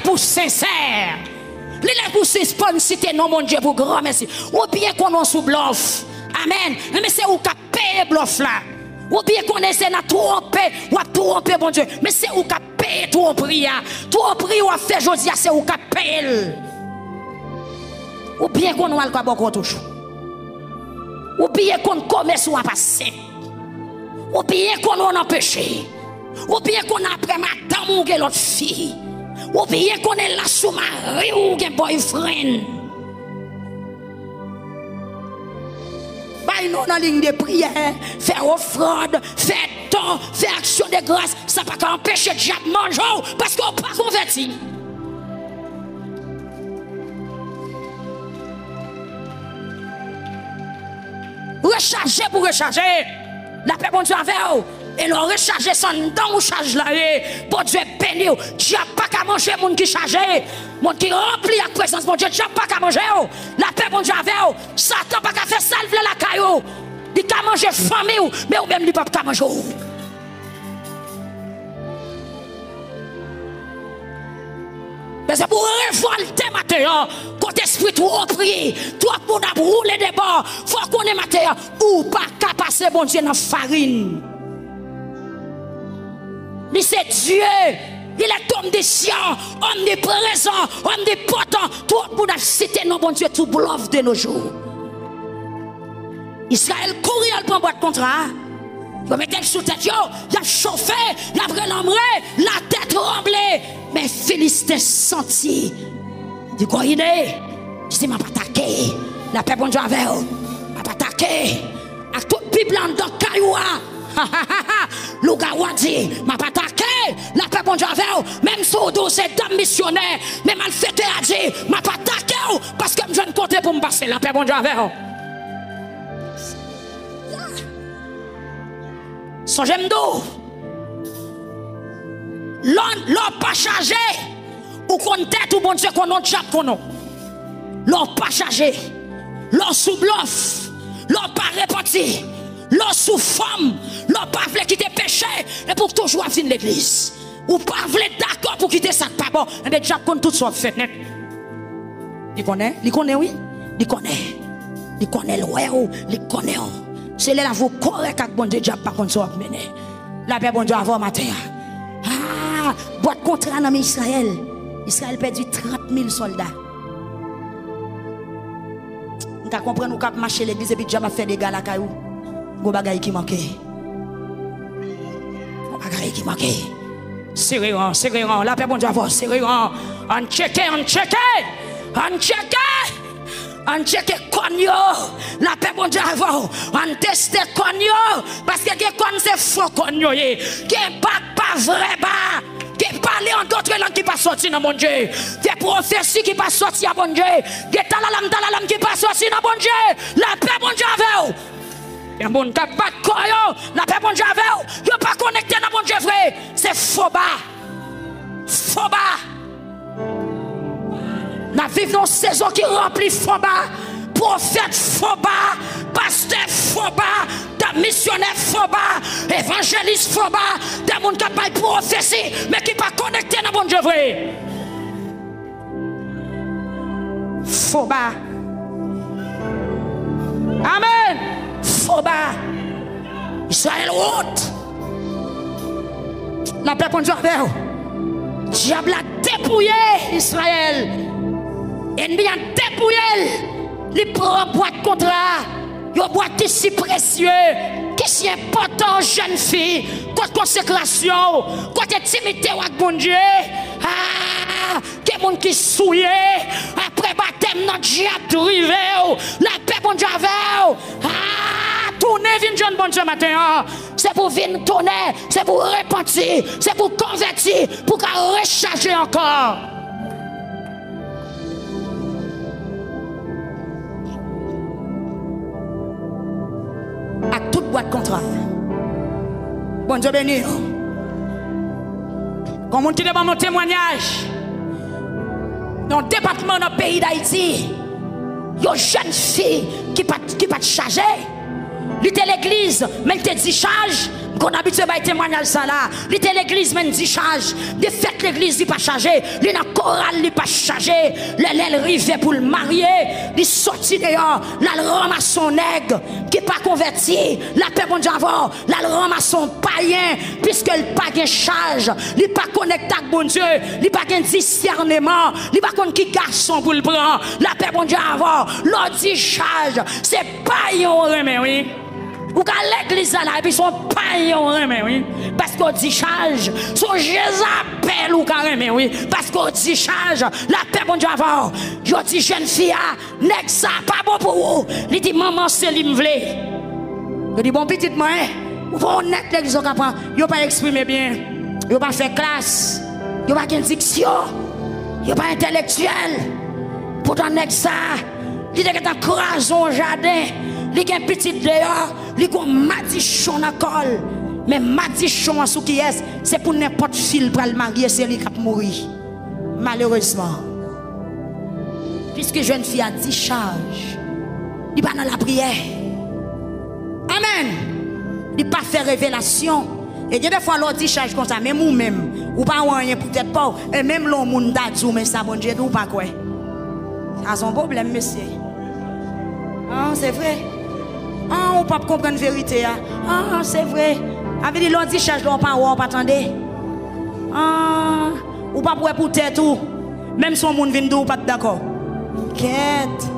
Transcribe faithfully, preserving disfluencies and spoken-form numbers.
pou sensè. Li lè pou sispann site non Bondye pou granmèsi. Ou byen konnen w sou blòf. Amèn. Men se ou k ap peye blòf la. Ou byen konnen se nan twonpe w ap twonpe Bondye. Men se ou k ap peye twonpri a. Twonpri w ap fè jodi a, se ou k ap peye l. Ou byen konnen w al ka bò kò toujou. Ou byen konn komès ou a pa senp. Ou byen konnen w nan peche. Ou byen konnen apre madanm ou gen lòt fi. Ou byen konnen lach ou mari ou gen boyfriend. Bay non nan liy de priyè, fè ofrann, fè don, fè aksyon de gras, sa pa ka anpeche dyab manje w paske w pa konvèti. Rechaje pou rechaje. Lapè Bondye avè w. E lè w rechaje, se anndan w chaj la ye. Bondye beni w. Dyab pa ka manje moun ki chaje. Moun ki ranpli ak prezans Bondye, dyab pa ka manje w. Lapè Bondye avè w. Satan pa ka fè sa l vle lakay ou. Li ka manje fanmi w, men ou menm li p ap ka manje w. Men se pou w revòlte maten an, kote espri twonpri, twòp moun ap woule de bò, fò w konnen maten an, ou pa ka pase Bondye nan farin. Li se Dieu, il est omniscient, omniprezan, omnipotan, twòp moun ap site non Bondye tou blòf de nos jours. Izrayèl kouri al pran bwat kontra a. Yo mete l sou tèt yo, y ap chofe, y ap relanmre, latè tranble. Men Filisten santi. Li gwo ide. Li di, "M ap atake. Lapè Bondye avè w. M ap atake." Ak tout Bib la anndan kay ou a. Lougawou a di, "M ap atake. Lapè Bondye avè w." Menm si w di w se dam misyonè, men malfektè a di, "M ap atake w paske m jwenn kote pou m pase." Lapè Bondye avè w. Sonje m di w, lè w, lè w pa chaje, ou konn tèt ou, Bondye konnen w, dyab konnen w. Lè w pa chaje, lè w sou blòf, lè w pa repanti, lè w sou fanm, lè w pa vle kite peche, epi w toujou ap vin legliz. Ou pa vle dakò pou kite sa k pa bon, enben dyab konn tout sa w ap fè nèt. Li konnen, li konnen wi. Li konnen. Li konnen l wè w, li konnen w. Se lè lavi w kòrèk ak Bondye, dyab pa konn sa w ap mennen. Lapè Bondye avè w maten an. Ah, bwat kontra nan men Izrayèl. Izrayèl pèdi trant mil sòlda. M ka konprann ou k ap mache legliz epi dyab ap fè dega lakay ou. Gon bagay ki manke. Gon bagay ki manke. Sere ran, sere ran. Lapè Bondye avè w, sere ran. Ann tcheke, ann tcheke. Ann tcheke. Ann tcheke kòn yo. Lapè Bondye avè w. Ann teste kòn yo. Paske gen kòn se fo kòn yo ye. Gen ba k pa vrè ba. Gen pale an dòt lang ki pa sòti nan Bondye. Gen pwofesi ki pa sòti a Bondye. Gen talalam talalam ki pa sòti nan Bondye. Lapè Bondye avè w. Gen moun k ap bat kò yo. Lapè Bondye avè w. Yo pa konekte nan Bondye vre. Se fo ba. Fo ba. N ap viv nan yon sezon ki ranpli fo ba, pwofèt fo ba, pastè fo ba, dam misyonè fo ba, evanjelis fo ba, de moun k ap bay pwofesi, men ki pa konekte nan Bondye vre. Fo ba. Amèn. Fo ba. Izrayèl wont. Lapè Bondye avè w. Dyab la depouye Izrayèl. Ènmi an depouye l. Li pran bwat kontra a. Yon bwat ki si presye, ki si enpòtan, jèn fi, kot konsekrasyon w, kot entimite w ak Bondye. Ah, gen moun ki souye, apre batèm nan dyab drive w, lapè Bondye avè w. Ah, tounen vin jwenn Bondye maten an. Se pou vin tounen, se pou repanti, se pou konvèti, pou ka rechaje ankò. Ak tout bwat kontra. Bondye beni w. Gon moun ki te ban m yon temwanyaj nan depatman nan peyi Dayiti, yon jèn fi ki pa t, ki pa t chaje. Li te legliz, men li te dichaj, M konn abitye bay temwayaj sa la. Li te legliz, men dichaj. Li fèt legliz, li pa chaje. Li nan koral, li pa chaje. Lè, lè l rive pou l marye, li soti deyò, l al ranmase yon nèg ki pa konvèti. Lapè Bondye avè w. L al ranmase yon payen, piske l pa gen chaj. Li pa konekte ak Bondye. Li pa gen disèneman. Li pa konn ki gason pou l pran. Lapè Bondye avè w. Lè w dichaj, se payen w renmen, wi. Ou ka legliz la la, epi se yon payen w renmen, wi. Paske w dichaj, se yon Jezabèl ou ka renmen, wi. Paske w dichaj, lapè Bondye avè w. Yo di jèn fi a, nèg sa pa bon pou ou. Li di, manman, se li m vle. Yo di, bon, pitit mwen, ou pa onèt legliz ou ka pran. Yo pa eksprime byen. Yo pa fè klas. Yo pa gen diksyon. Yo pa entèlektyèl. Poutan nèg sa, li te gentan kraze yon jaden. Li gen pitit deyò. Li gon madichon nan kò l. Men madichon an sou kiyès? Se pou nenpòt fi l pral marye, se li k ap mouri. Malerezman. Piske jèn fi a dichaj, li pa nan lapriyè. Amèn. Li pa fè revelasyon. E gen defwa lè w dichaj konsa, menm ou menm, ou pa wè anyen pou tèt pa w. E menm lè yon moun ta di w, men sa Bondye di w, ou pa kwè. Sa se yon pwoblèm, mesye. An, se vre. An, ou p ap konprann verite a. An, se vre. Sa vle di lè w dichaj la, ou pa wè, ou pa tande. An, ou p ap wè pou tèt ou. Menm si yon moun vin di w, ou pa t dakò. Kèt.